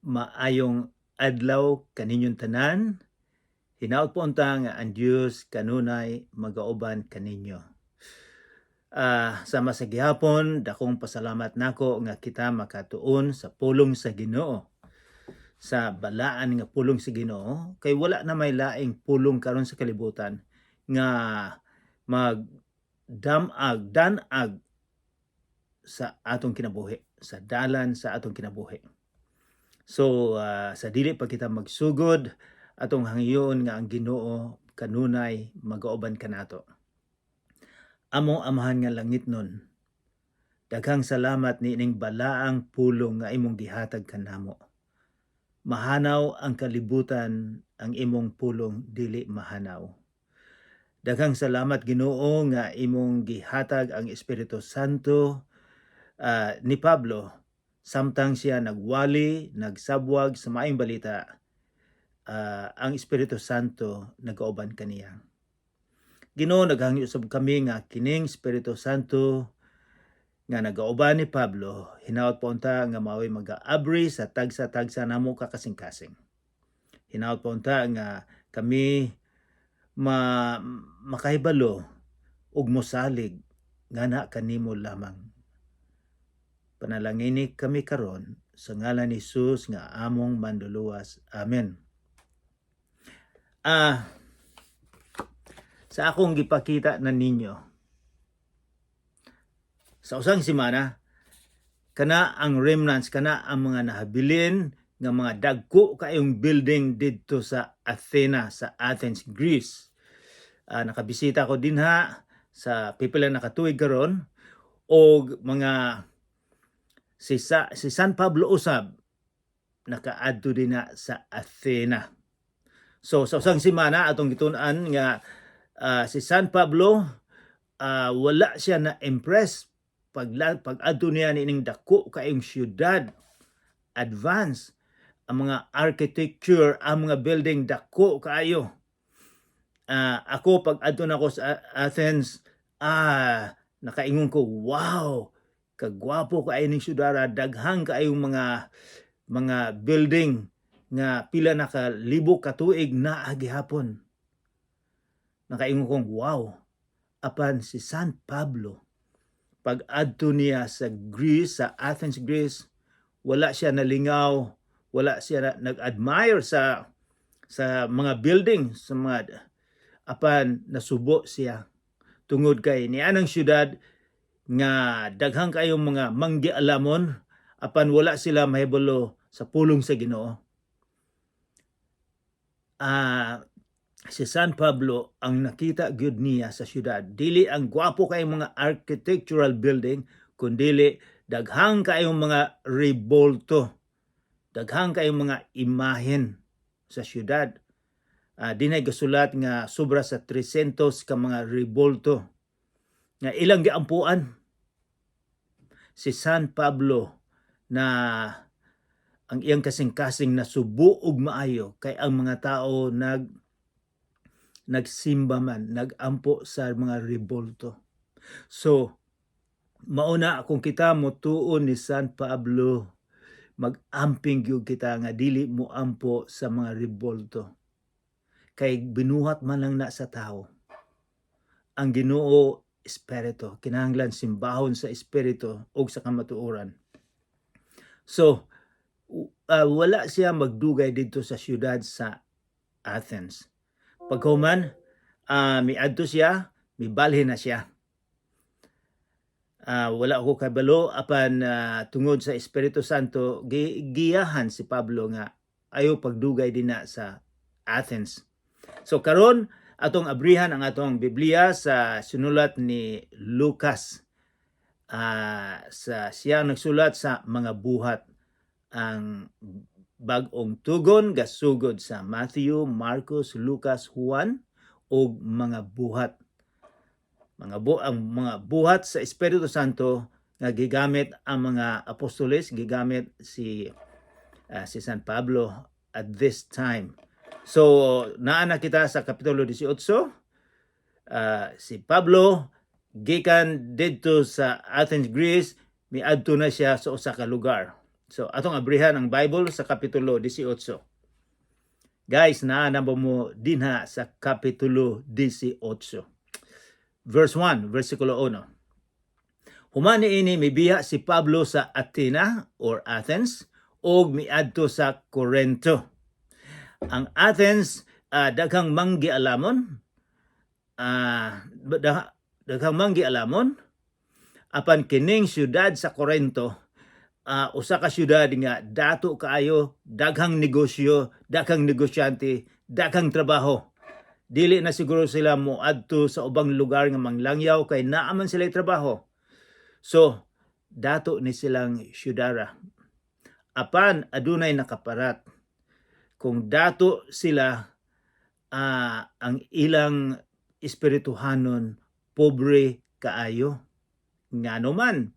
Maayong adlaw kaninyong tanan. Hinaot po unta nga ang Dios kanunay magauban kaninyo. Sama sa gihapon, dakong pasalamat nako nga kita makatuon sa pulong sa Ginoo. Sa balaan nga pulong sa Ginoo, kay wala na may laing pulong karon sa kalibutan nga magdamag, danag sa atong kinabuhi, sa dalan sa atong kinabuhi. So sa dili pa kita magsugod, atong hangyoon nga ang Ginoo kanunay magauban kanato. Among Amahan nga langitnon, daghang salamat niining balaang pulong nga imong gihatag kanamo. Mahanaw ang kalibutan, ang imong pulong dili mahanaw. Daghang salamat, Ginoo, nga imong gihatag ang Espiritu Santo ni Pablo samtang siya nagwali, nagsabwag sa maayong balita, ang Espiritu Santo nagauban kaniya. Ginoo, naghangyo usab kami nga kining Espiritu Santo nga nagauban ni Pablo, hinaot po unta nga mao'y magaabri sa tagsa-tagsa namo ka kasing-kasing. Hinaot po unta nga kami ma makahibalo ug mosalig nga na kanimo lamang. Panalangini kami karon sa ngalan ni Jesus nga among Manluluwas. Amen. Sa akong gipakita na ninyo sa usang semana, kana ang remnants, kana ang mga nahabilin nga mga dagko kayong building didto sa Athena, sa Athens, Greece. Nakabisita ko dinha sa pipila na katuig karon og mga si San Pablo usab nakaadto din na sa Athena. So sa usang semana atong gitun-an nga si San Pablo, wala siya na impress pag pag-adto niya niining dako kaayong syudad, advance ang mga architecture, ang mga building dako kaayo. Ako pag adto nako sa Athens, nakaingon ko, "Wow, kagwapo kaayo ning syudad, daghang kaayong mga building nga pila na ka libo ka tuig naa gihapon." Nakaingon kong, "Wow." Apan si San Pablo, pag adto niya sa Greece, sa Athens, Greece, wala siya nalingaw, wala siya nag-admire sa mga building, sa mga, apan nasubo siya tungod kay nianang syudad nga daghang kayong mga manggialamon apan wala sila mahibalo sa pulong sa Ginoo. Si San Pablo, ang nakita gyud niya sa syudad dili ang gwapo kayong mga architectural building, kundili daghang kayong mga rebolto, daghang kayong mga imahen sa syudad. Dinay gasulat nga sobra sa 300 ka mga rebolto nga ilang giampuan. Si San Pablo na ang iyang kasing-kasing nasubo og maayo kay ang mga tao nagsimba man, nagampo sa mga rebolto. So mauna kung kita motuon ni San Pablo, mag-amping gyud kita nga dili mo ampo sa mga rebolto kay binuhat man lang na sa tao. Ang Ginoo espiritu, kinahanglan simbahon sa espiritu ug sa kamatuoran. So wala siya magdugay didto sa syudad sa Athens. Pagkahuman, miadto siya, mibalhin na siya. Wala ko kabalo, apan tungod sa Espiritu Santo giyahan si Pablo nga ayo pagdugay dinha sa Athens. So karon atong abrihan ang atong Biblia sa sinulat ni Lucas. Sa siya ang nagsulat sa mga buhat. Ang Bag-ong Tugon gasugod sa Matthew, Marcos, Lucas, Juan ug mga buhat. Mga bu ang mga buhat sa Espiritu Santo nga gigamit ang mga apostoles, gigamit si San Pablo at this time. So naa na kita sa Kapitulo 18. Si Pablo gikan didto sa Athens, Greece, miadto na siya sa usa ka lugar. So atong abrihan ang Bible sa Kapitulo 18. Guys, naa na ba mo dinha sa Kapitulo 18? Verse 1, versikulo 1. Human niini, mibiya si Pablo sa Athena or Athens ug miadto sa Corinto. Ang Athens, daghang manggialamon, daghang manggialamon, apan kining syudad sa Corinto, usa ka syudad nga dato kaayo, daghang negosyo, daghang negosyante, daghang trabaho. Dili na siguro sila moadto sa ubang lugar nga manglangyaw kay naa man sila trabaho. So, dato ni silang syudara. Apan adunay nakaparat. Kung dato sila, ang ilang espirituhanon pobre kaayo. Ngano man?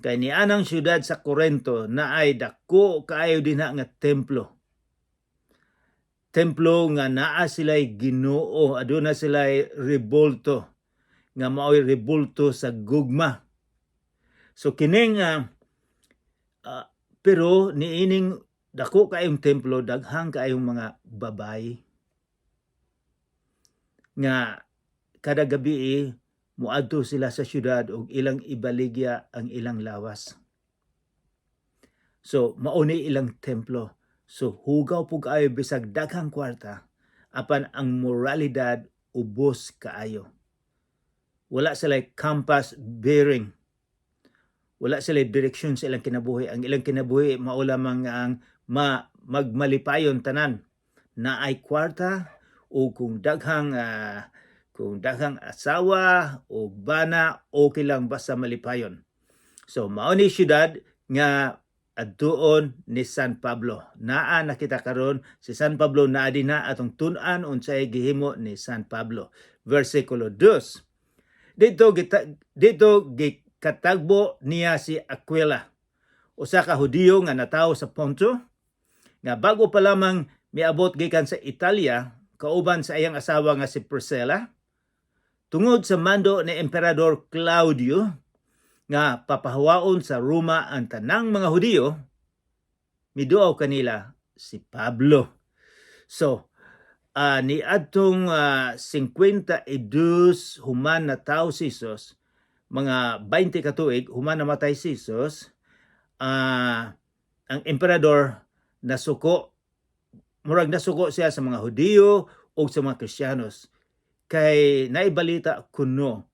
Kay nianang syudad sa Corinto naay dako kaayo dinha nga templo. Templo nga naa sila'y Ginoo, aduna sila'y rebulto nga mao'y rebulto sa gugma. So kining pero niining dako kaayong templo, daghang kaayong mga babayi nga kada gabi muadto sila sa syudad ug ilang ibaligya ang ilang lawas. So mao ni ilang templo. So hugaw pud kaayo bisag daghang kwarta, apan ang moralidad ubos kaayo. Wala sila compass bearing. Wala sila direksyon sa ilang kinabuhi. Ang ilang kinabuhi mao lamang ang magmalipayon tanan. Naay kwarta o kung daghang asawa o bana, okay lang basta malipayon. So mao ni syudad nga adtuon ni San Pablo. Naa nakita karon si San Pablo, naa dinha. Atong tun-an unsay gihimo ni San Pablo. Versikulo 2. Didto gikatagbo niya si Aquila, usa ka Hudiyo nga natawo sa Ponto, nga bago pa lamang miabot gikan sa Italia kauban sa iyang asawa nga si Priscilla, tungod sa mando ni Emperador Claudio nga papahawaon sa Roma ang tanang mga Hudiyo, miduaw kanila si Pablo. So, niadtong 52 human natawo si Jesus, mga 20 ka tuig human namatay si Jesus, ang emperador nasuko, murag nasuko siya sa mga Hudiyo o sa mga Kristiyanos kay naibalita kuno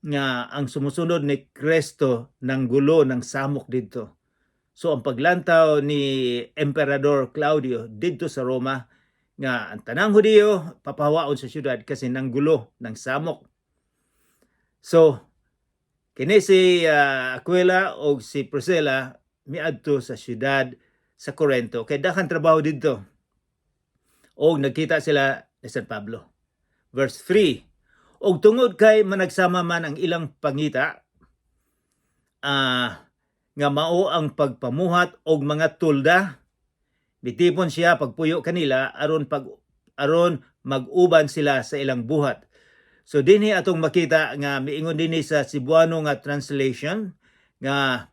nga ang sumusunod ni Kristo ng gulo ng samok didto. So ang paglantaw ni Emperador Claudio didto sa Roma nga ang tanang Hudiyo papahawaon sa syudad kasi nanggulo ng samok. So kini si Aquila o si Priscilla miadto sa syudad sa Corinto kay daghang trabaho didto. Og nagkita sila ni San Pablo. Verse 3. Og tungod kay managsama man ang ilang pangita nga mao ang pagpamuhat og mga tulda, mitipon siya pagpuyo kanila aron mag-uban sila sa ilang buhat. So dinhi atong makita nga miingon dinhi sa Cebuano nga translation nga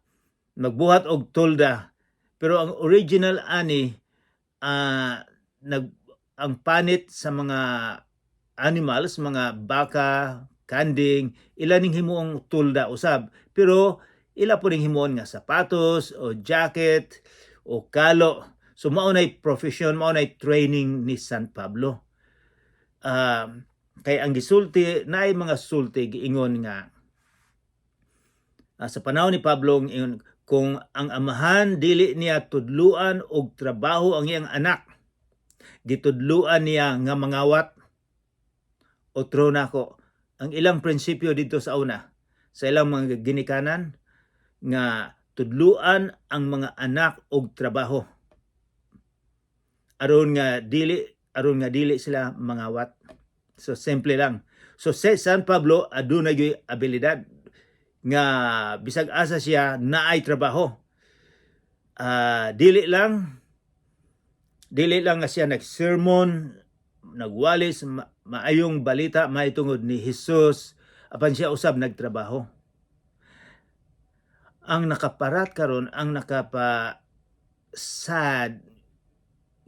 magbuhat og tulda, pero ang original ani, nag ang panit sa mga animals, mga baka, kanding, ila ning himuong tulda usab, pero ila po ning himuon nga sapatos o jacket o kalo. So mao nay profession, mao nay training ni San Pablo. Kay ang gisulti, naay mga sulti giingon nga sa panahon ni Pablo, ingon kung ang amahan dili niya tudluan og trabaho ang iyang anak, gitudluan niya nga mangawat. Otro nako ang ilang prinsipyo dito sa una sa ilang mga ginikanan nga tudluan ang mga anak og trabaho aron nga dili sila mangawat. So simple lang. So si San Pablo aduna gyud abilidad nga bisag asa siya naay trabaho. Dili lang nga siya nagsermon, nagwali sa maayong balita mahitungod ni Jesus, apan siya usab nagtrabaho. Ang nakaparat karon, ang nakapa sad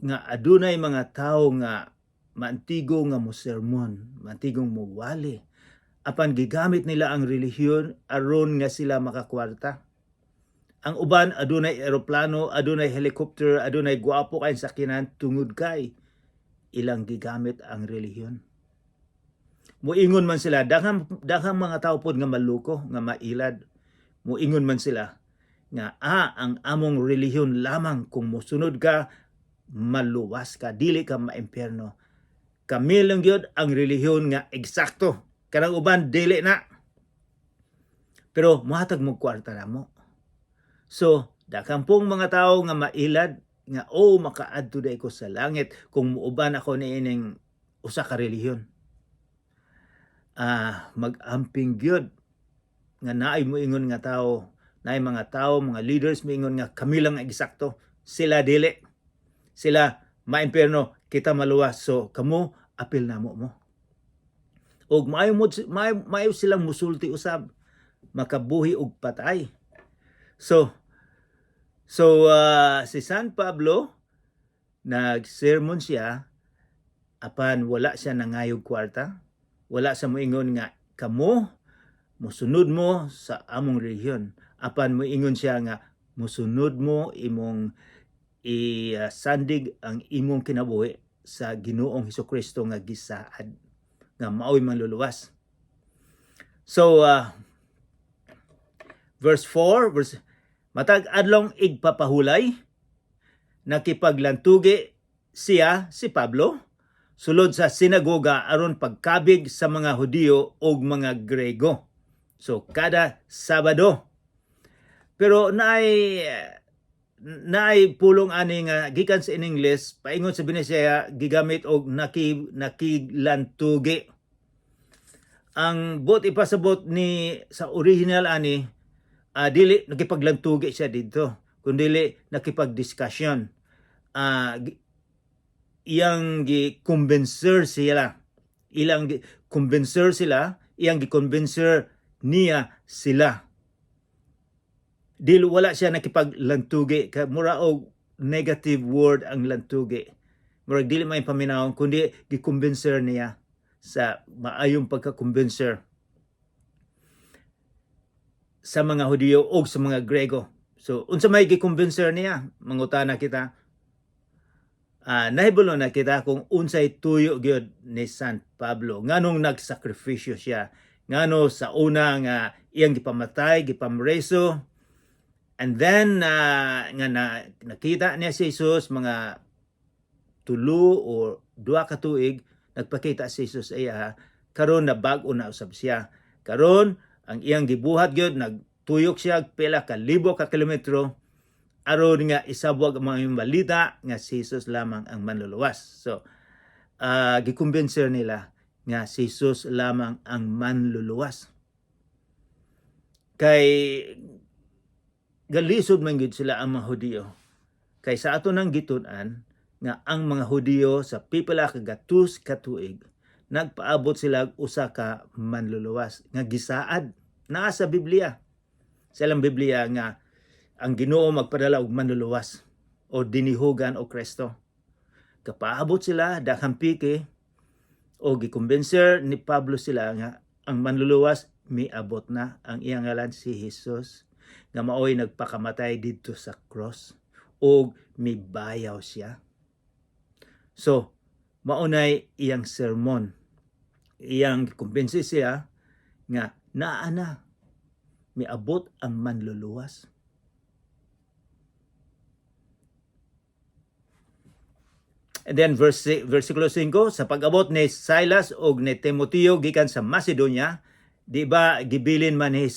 nga adunay mga tawo nga maantigo nga mo sermon, maantigong mo wali. Apan gigamit nila ang relihiyon aron nga sila makakwarta. Ang uban adunay eroplano, adunay helicopter, adunay gwapo kay sakyanan tungod kay ilang gigamit ang relihiyon. Muingon man sila, daghang daghang mga tao pod nga maluko, nga mailad. Muingon man sila nga ang among relihiyon lamang, kung mosunod ka maluwas ka, dili ka maimpyerno. Kami lang gyud ang relihiyon nga eksakto. Kanang uban dili na. Pero mohatag mo kwarta na mo. So, daghan pong mga tao nga mailad nga, "Oh, makaadto diay ko sa langit kung muuban ako niining usa ka relihiyon." Mag-amping gyud nga naay moingon nga tao, naay mga tao, mga leaders moingon nga kami lang ang eksakto, sila dili. Sila maimpyerno, kita maluwas. So kamo apil namo mo. Og maayo, maayo silang musulti usab, makabuhi og patay. So si San Pablo, nagsermon siya apan wala siya nangayog kwarta. Wala sa moingon nga kamo mosunod mo sa among relihiyon. Apan moingon siya nga mosunod mo, imong isandig ang imong kinabuhi sa Ginoong Hesukristo nga gisaad nga maoy manluluwas. So verse 4, verse matag adlong igpapahulay, nakipaglantugi siya, si Pablo, sulod sa sinagoga aron pagkabig sa mga Hudiyo ug mga Grego. So kada Sabado. Pero naay naay pulong ani nga gikan sa in English, paingon sa Binisaya gigamit og nakiglantugi. Ang buot ipasabot ni sa original ani, dili nakipaglantugi siya didto kundili nakipagdiscussion. Iyang gi-convincer sila. Ilang gi-convincer sila, iyang gi-convincer niya sila. Dili, wala siya nakipaglantugi ka, mura og negative word ang lantugi. Murag dili may paminawon, kundi gi-convincer niya sa maayong pagka-convincer sa mga Hudiyo o sa mga Grego. So unsa may gi-convincer niya? Mangutana kita. Nahibalo na kita kung unsay tuyo gyud ni San Pablo. Nganong nagsakripisyo siya? Ngano sa una nga iyang gipamatay, gipamreso, and then nga nakita niya si Jesus mga 3 o 2 ka tuig, nagpakita si Jesus iya, karon na bag-o na usab siya. Karon ang iyang gibuhat gyud, nagtuyok siya pila ka libo ka kilometro aron nga isabwag ang mga balita nga si Jesus lamang ang manluluwas. So gikumbinser nila nga si Jesus lamang ang manluluwas. Kay galisod man gyud sila ang mga Hudiyo. Kay sa ato nang gitun-an nga ang mga Hudiyo sa pipila ka gatus ka tuig, nagpaabot sila og usa ka manluluwas nga gisaad naa sa Biblia. Sa ilang Biblia nga ang Ginoo magpadala og manluluwas o dinihugan o Kristo. Kapaabot sila daghang piki o gikumbinser ni Pablo sila nga ang manluluwas miabot na, ang iyang ngalan si Jesus nga maoy nagpakamatay didto sa cross ug mibayaw siya. So, maunay iyang sermon. Iyang kumbinsi siya nga naa na, miabot ang manluluwas. And then versikulo 5, sa pag-abot ni Silas ug ni Timoteo gikan sa Macedonia, di ba gibilin man ni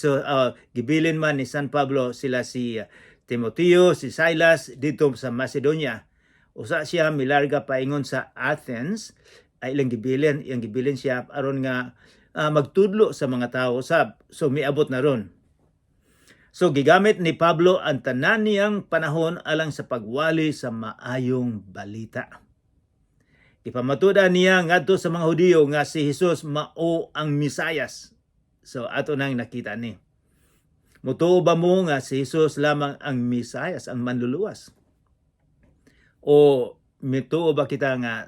San Pablo sila, si Timoteo, si Silas didto sa Macedonia. Usa siya milarga paingon sa Athens ay ilang gibilin, iyang gibilin siya aron nga magtudlo sa mga tao sab. So miabot na ron. So gigamit ni Pablo ang tanan niyang panahon alang sa pagwali sa maayong balita. Ipamatuda niya ngadto sa mga Hudiyo nga si Jesus mao ang Mesayas. So ato nang nakita ni. Mutuo ba mo nga si Jesus lamang ang Mesiyas, ang manluluwas? O mituo ba kita nga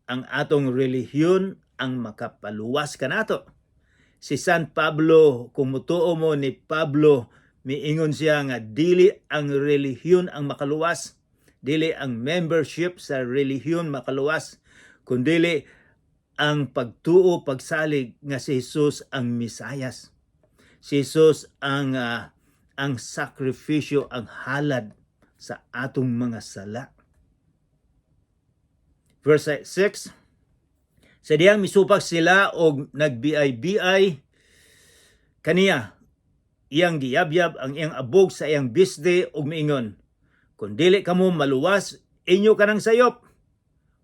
ang atong relihiyon ang makapaluwas kanato? Si San Pablo, kung mutuo mo ni Pablo, miingon siya nga dili ang relihiyon ang makaluwas, dili ang membership sa relihiyon makaluwas, kundili ang pagtuo, pagsalig nga si Jesus ang Mesiyas. Si Jesus ang sakripisyo, ang halad sa atong mga sala. Verse 6. Sa diyang misupak sila og nagbiay-biay kaniya, iyang giyabyab ang iyang abog sa iyang bisdi ug miingon, "Kung dili kamo maluwas, inyo kanang sayop.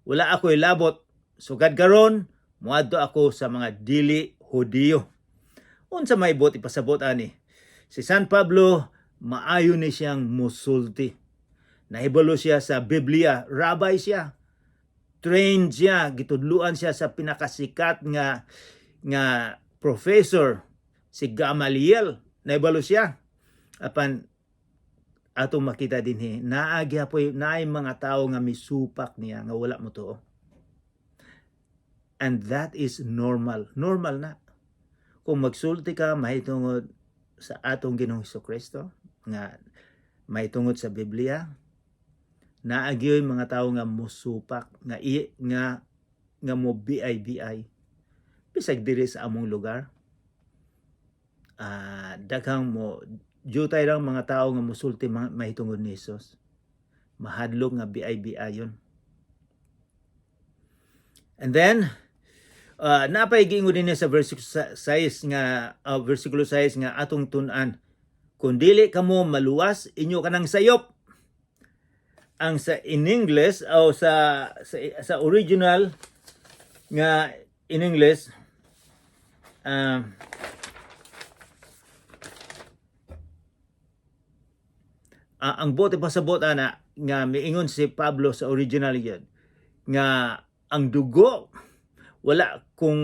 Wala ako'y labot. Sukad karon, muadto ako sa mga dili Hudiyo." Unsa may buot ipasabot ani? Si San Pablo, maayo ni siyang musulti. Nahibalo siya sa Biblia, rabbi siya. Trained siya, gitudluan siya sa pinakasikat nga professor, si Gamaliel. Nahibalo siya. Apan atong makita dinhi, naa gyapoy naay mga tawo nga misupak niya nga wala motuo. And that is normal. Normal na. Kung magsulti ka mahitungod sa atong Ginoong Kristo nga mahitungod sa Biblia, naa gyoy mga tawo nga musupak nga i, nga nga mo biay-biay. Bisag diri sa among lugar, daghang mo jutay lang mga tao nga musulti mahitungod ni Jesus, mahadlok nga biay-biay yun. And then napay giingon dinhi sa verse 6 nga versikulo 6 nga atong tun-an, "Kung dili kamo maluwas, inyo kanang sayop." Ang sa in English o sa original nga in English, ang buot pasabot ana nga miingon si Pablo sa original yun nga ang dugo, wala, kung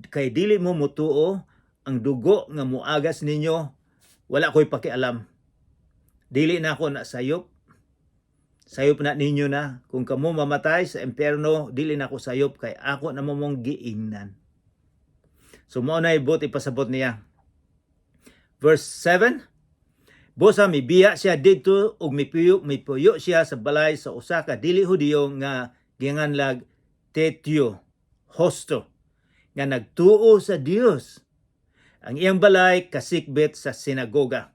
kay dili mo mutuo, ang dugo nga muagas ninyo, wala ko'y pakialam, dili na ako na sayop, sayop na ninyo na. Kung kamo mamatay sa impyerno, dili na ako sayop kay ako na mo mong giingnan. So mao na buot ipasabot niya. Verse 7. Busa mibiya siya didto ug mipuyo siya sa balay sa usa ka dili Hudiyo nga ginganlag Tetio Justo nga nagtuo sa Dios. Ang iyang balay kasikbit sa sinagoga.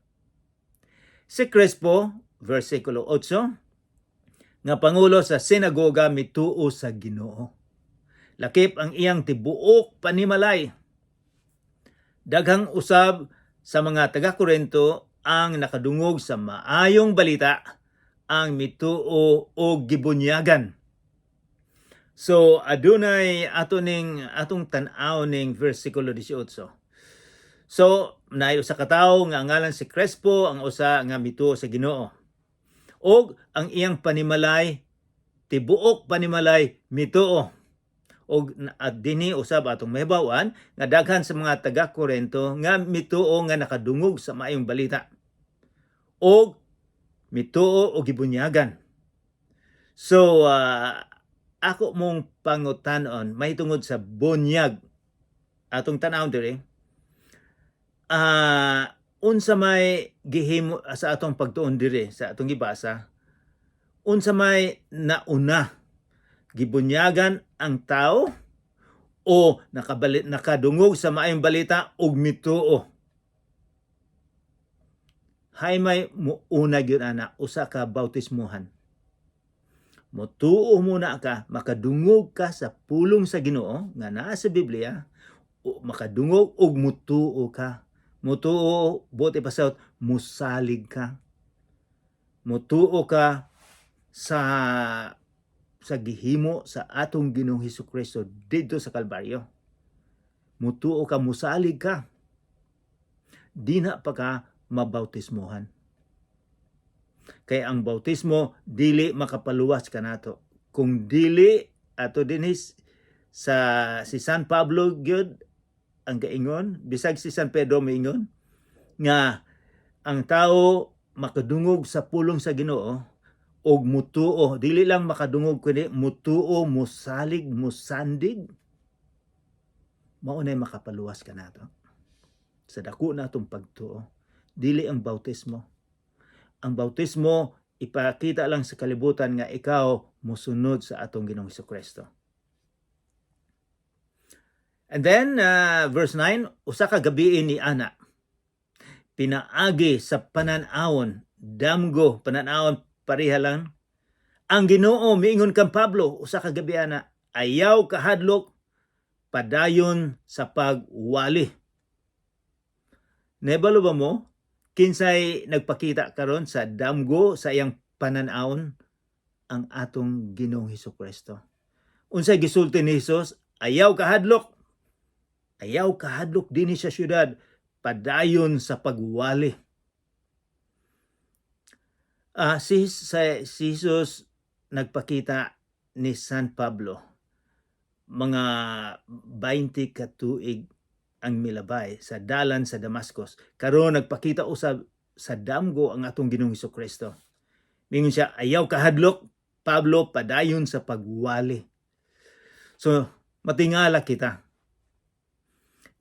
Si Crispo, versikulo 8, nga pangulo sa sinagoga, mituo sa Ginoo. Lakip ang iyang tibuok panimalay. Daghang usab sa mga taga-Korinto ang nakadungog sa maayong balita ang mituo o gibunyagan. So adunay ato ning atong tan-aw ning versikulo 18. So naay usa ka tawo nga ang ngalan si Crespo, ang usa nga mituo sa Ginoo. Og ang iyang panimalay, tibuok panimalay, mituo. Og at dinhi usab atong mahibaw-an nga daghan sa mga taga Korinto nga mituo nga nakadungog sa maayong balita. Og mituo og gibunyagan. So ako mong pangutanon mahitungod sa bunyag atong tan-awon diri, unsa may gihimo sa atong pagtuon diri sa atong gibasa? Unsa may nauna, gibunyagan ang tao o nakadungog sa maayong balita ug mituo? Hay may muuna gyud ana, usa ka bautismuhan. Motuo muna ka, makadungog ka sa pulong sa Ginoo nga naa sa Biblia, o makadungog ug mutuo ka. Mutuo, buot ipasabot, musalig ka. Mutuo ka sa gihimo sa atong Ginoong Hesus Kristo didto sa Kalbaryo. Mutuo ka, musalig ka. Dina pa ka mabautismohan. Kay ang bautismo dili makapaluwas kanato. Kung dili ato dinhi sa si San Pablo gyud ang gaingon, bisag si San Pedro miingon nga Ang tao makadungog sa pulong sa Ginoo og mutuo, dili lang makadungog kundi mutuo, musalig, musandig, mao nay makapaluwas kanato. Sa dako natong pagtuo, dili ang bautismo. Ang bautismo, ipakita lang sa kalibutan nga ikaw mosunod sa atong Ginoong Kristo. And then verse 9, usa ka gabii ni ana, pinaagi sa panan-awon, damgo, panan-awon, pareha lang. Ang Ginoo miingon kang Pablo, usa ka gabi ana, "Ayaw kahadlok, padayon sa pagwali." Nahibalo ba mo kinsay nagpakita karon sa damgo sa iyang panan-awon? Ang atong Ginoong Hesus Kristo. Unsay gisulti ni Hesus? "Ayaw kahadlok. Ayaw kahadlok dinhi sa syudad, padayon sa pagwali." Si Jesus nagpakita ni San Pablo mga 20 ka tuig ang milabay sa dalan sa Damascus. Karon nagpakita usab sa damgo ang atong Ginoong Kristo. Mingon siya, "Ayaw kahadlok, Pablo, padayon sa pagwali." So, matingala kita.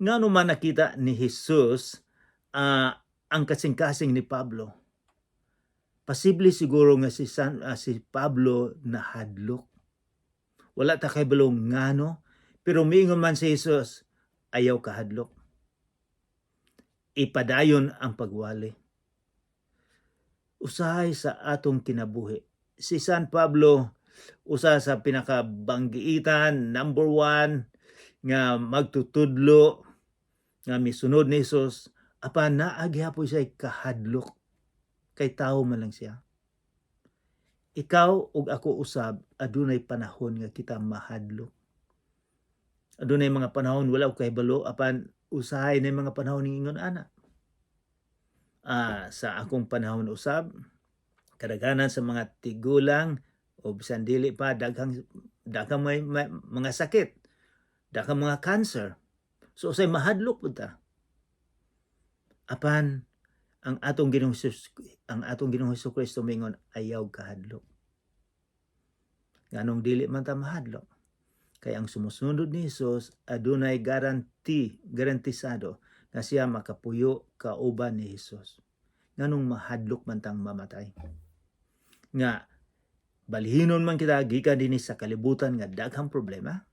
Ngano man nakita ni Jesus ang kasing-kasing ni Pablo? Posible siguro nga si Pablo nahadlok. Wala ta kahibalo ngano, pero miingon man si Jesus, "Ayaw kahadlok. Ipadayon ang pagwali." Usahay sa atong kinabuhi, si San Pablo, usa sa pinakabanggiitan, number one, nga magtutudlo, nga misunod ni Jesus, apan naa gihapon siya kahadlok, kay tao man lang siya. Ikaw ug ako usab, adunay panahon nga kita mahadlok. Adunay mga panahon wala ko kahibalo, apan usahay na mga panahon ning ingon ana. Sa akong panahon usab, kadaghanan sa mga tigulang o bisan dili pa, daghang daghang may mga sakit, daghang mga cancer. So usay mahadlok pud ta. Apan ang atong Ginoong Hesus Kristo mingon, "Ayaw kahadlok." Nganong dili man ta mahadlok? Kay ang sumusunod ni Hesus adunay guarantee, garantisado nga siya makapuyo kauban ni Hesus. Nganong mahadlok man tang mamatay? Nga balhinon man kita gikan dinhi sa kalibutan nga daghang problema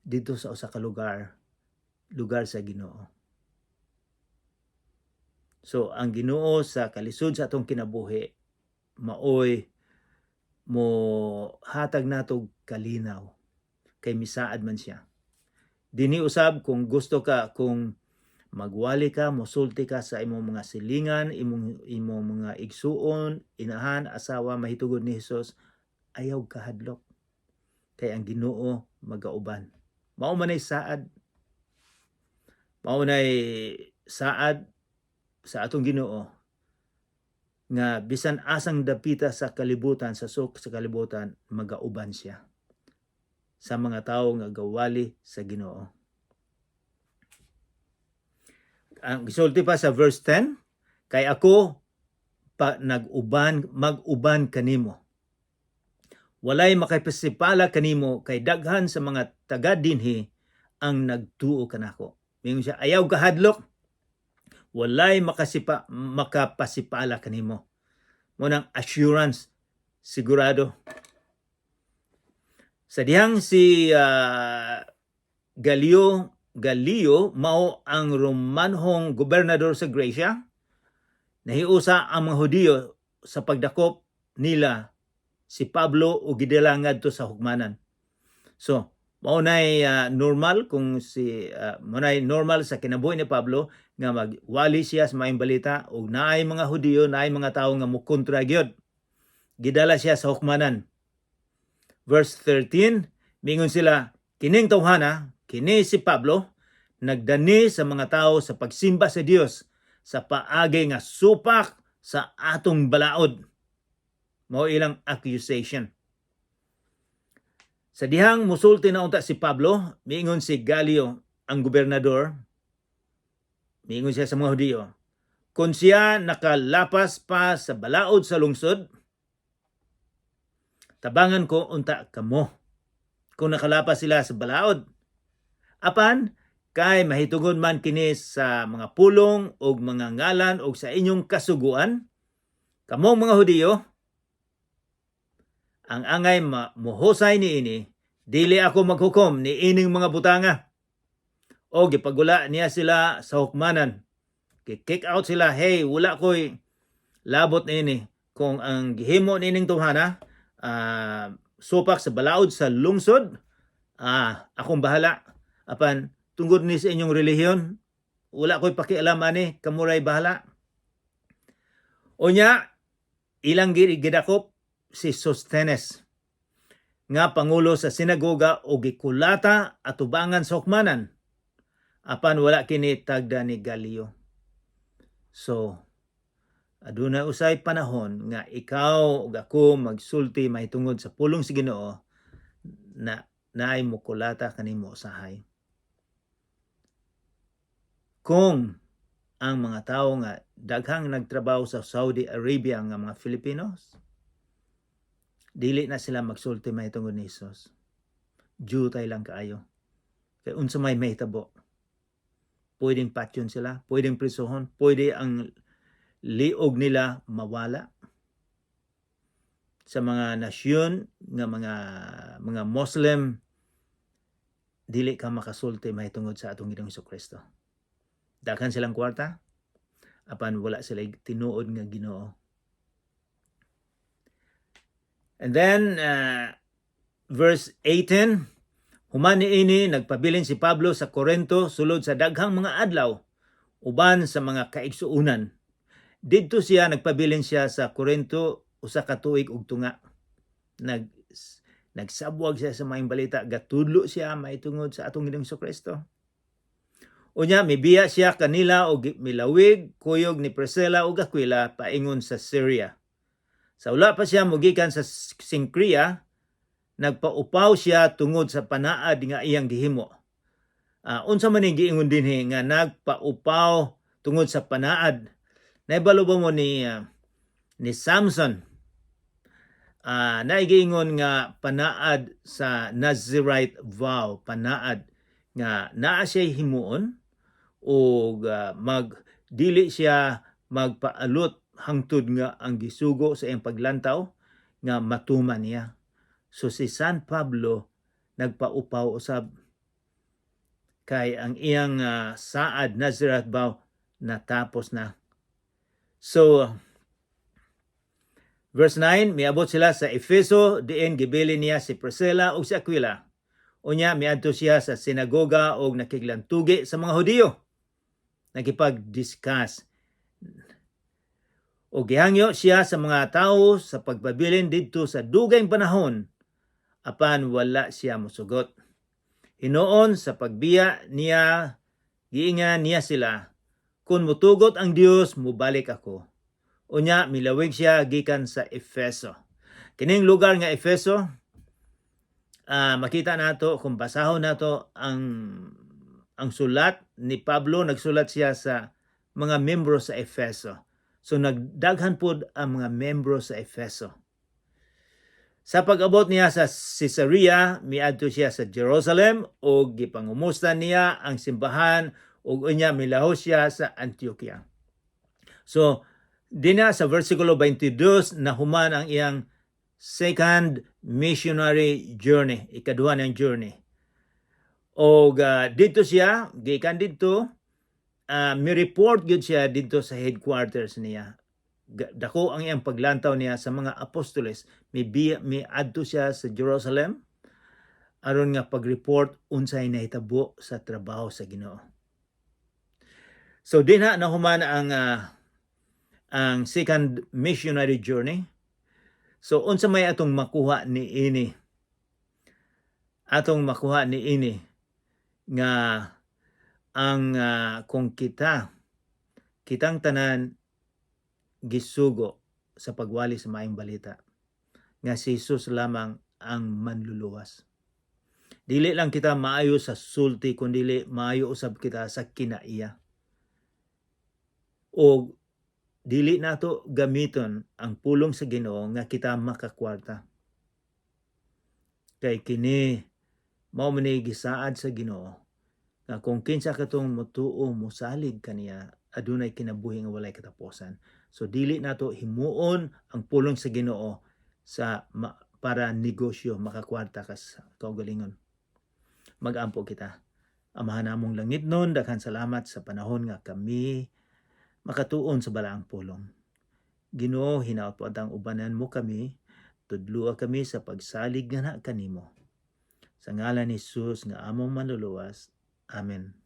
dito sa usa ka lugar, lugar sa Ginoo. So ang Ginoo sa kalisod sa atong kinabuhi maoy mo hatag nato kalinaw kay misaad man siya. Dinhi usab, kung gusto ka, kung magwali ka, mosulti ka sa imong mga silingan, imong mga igsuon, inahan, asawa, mahitugod ni Hesus, ayaw kahadlok. Kay ang Ginoo magauban. Mao man ay saad. Mao nay saad sa atong Ginoo nga bisan asang dapita sa kalibutan, sa sok sa kalibutan, magauban siya sa mga tawo nga gawali sa Ginoo. Ang gisulti pa sa verse 10, "Kay ako pa nag-uban mag-uban kanimo. Walay makapasipala kanimo kay daghan sa mga taga dinhi ang nagtuo kanako." Mingon siya, "Ayaw kahadlok. Walay makapasipala kanimo." Mao nang assurance, sigurado. Sa dihang si Galio mao ang Romanhong gobernador sa Gracia, nahiusa ang mga Hudiyo sa pagdakop nila si Pablo ug gidala ngadto sa hukmanan. So, mao nay normal kung si mao nay normal sa kinabuhi ni Pablo nga magwali siya sa maayong balita ug naay mga Hudiyo, naay mga tawo nga mokontra gyud. Gidala siya sa hukmanan. Verse 13, mingon sila, "Kining tawhana, kini si Pablo, nagdani sa mga tao sa pagsimba sa Dios sa paagi nga supak sa atong balaod." Mao ilang accusation. Sa dihang musulti na unta si Pablo, miingon si Galio, ang gobernador, miingon siya sa mga Hudiyo, Kung siya nakalapas pa sa balaod sa lungsod, tabangan ko unta kamo. Kung nakalapas sila sa balaod. Apan, kay mahitungod man kini sa mga pulong og mga ngalan og sa inyong kasuguan, kamong mga Hudiyo, ang angay muhusay niini, dili ako maghukom ni ining mga butanga. O gipagula niya sila sa hukmanan. Kick out sila, "Hey, wala ko'y labot niini. Kung ang gihimo niining tawhana, supak sa balaod sa lungsod, akong bahala. Apan tungod ni sa inyong relihiyon, wala ko'y pakialam ani, kamo ray bahala." Unya, ilang gidakop si Sostenes nga pangulo sa sinagoga o gikulata atubangan sa hukmanan. Apan wala kini tagda ni Galio. So, aduna usay panahon nga ikaw ug ako magsulti mahitungod sa pulong sa Ginoo na naay mukulata kanimo usahay. Kung ang mga tao nga daghang nagtrabaho sa Saudi Arabia nga mga Filipinos, dili na sila magsulti mahitungod ni Jesus. Jutay lang kaayo. Kay unsa may mahitabo? Pwedeng patyon sila, pwedeng prisuhon, pwede ang liog nila mawala sa mga nasyon nga mga Muslim. Dili ka makasulti mahitungod sa atong Ginoong Kristo. Daghan silang kwarta, apan wala sila tinuod nga Ginoo. And then verse 18. Human niini, nagpabilin si Pablo sa Corinto sulod sa daghang mga adlaw uban sa mga kaigsuonan. Didto siya nagpabilin siya sa Corinto usa ka tuig ug tunga. Nagsabwag siya sa maayong balita, gatudlo siya mahitungod sa atong Ginoong Kristo. Unya mibiya siya kanila og milawig kuyog ni Priscilla ug Aquila paingon sa Syria. Sa wala pa siya mogikan sa Sincrea, nagpaupaw siya tungod sa panaad nga iyang gihimo. Unsa man ning giingon dinhi nga nagpaupaw tungod sa panaad? Naibalo ba mo ni Samson? Naay giingon nga panaad sa Nazirite vow, panaad nga naa siya himuon og mag dili siya magpaalot hangtod nga ang gisugo sa iyang paglantaw nga matuman niya. So si San Pablo nagpaupaw usab kay ang iyang saad, Nazirite vow, natapos na. So verse 9, miabot sila sa Efeso, diin gibilin niya si Priscilla ug si Aquila. Unya miadto siya sa sinagoga og nakiglantugi sa mga Hudiyo. Nakipag-discuss. O gihangyo siya sa mga tawo sa pagpabilin didto sa dugayng panahon, apan wala siya mosugot. Hinuon sa pagbiya niya, giingan niya sila, "Kung mutugot ang Dios, mubalik ako." Unya milawig siya gikan sa Efeso. Kining lugar nga Efeso, makita nato kung basahon nato ang sulat ni Pablo, nagsulat siya sa mga membro sa Efeso. So nagdaghan pod ang mga membro sa Efeso. Sa pag-abot niya sa Caesarea, miadto siya sa Jerusalem ug gipangumusta niya ang simbahan ug unya milahos siya sa Antioquia. So, dinha sa versikulo 22 nahuman ang iyang second missionary journey, ikaduha niyang journey. Og dito siya, gikan didto, mi-report gyud siya didto sa headquarters niya. Dako ang iyang paglantaw niya sa mga apostoles. Mi adto siya sa Jerusalem aron nga pag-report unsay nahitabo sa trabaho sa Ginoo. So dinha nahuman ang second missionary journey. So unsa may atong makuha niini? Atong makuha niini nga ang kung kitang tanan gisugo sa pagwali sa maayong balita nga si Jesus lamang ang manluluwas. Dili lang kita maayo sa sulti, kundi maayo usab kita sa kinaiya. O Dili nato gamiton ang pulong sa Ginoo nga kita makakwarta. Kay kini mao man ni gisaad sa Ginoo nga kung kinsa katong motuo, mosalig kaniya, adunay kinabuhi nga walay katapusan. So dili nato himuon ang pulong sa Ginoo para negosyo, makakwarta ka sa kaugalingon. Magampo kita. Amahan namong langitnon, daghan salamat sa panahon nga kami makatuon sa balaang pulong. Ginoo, hinaot po ang ubanan mo kami, tudlua kami sa pagsalig nga na kanimo. Sa ngalan ni Jesus nga among Manluluwas. Amen.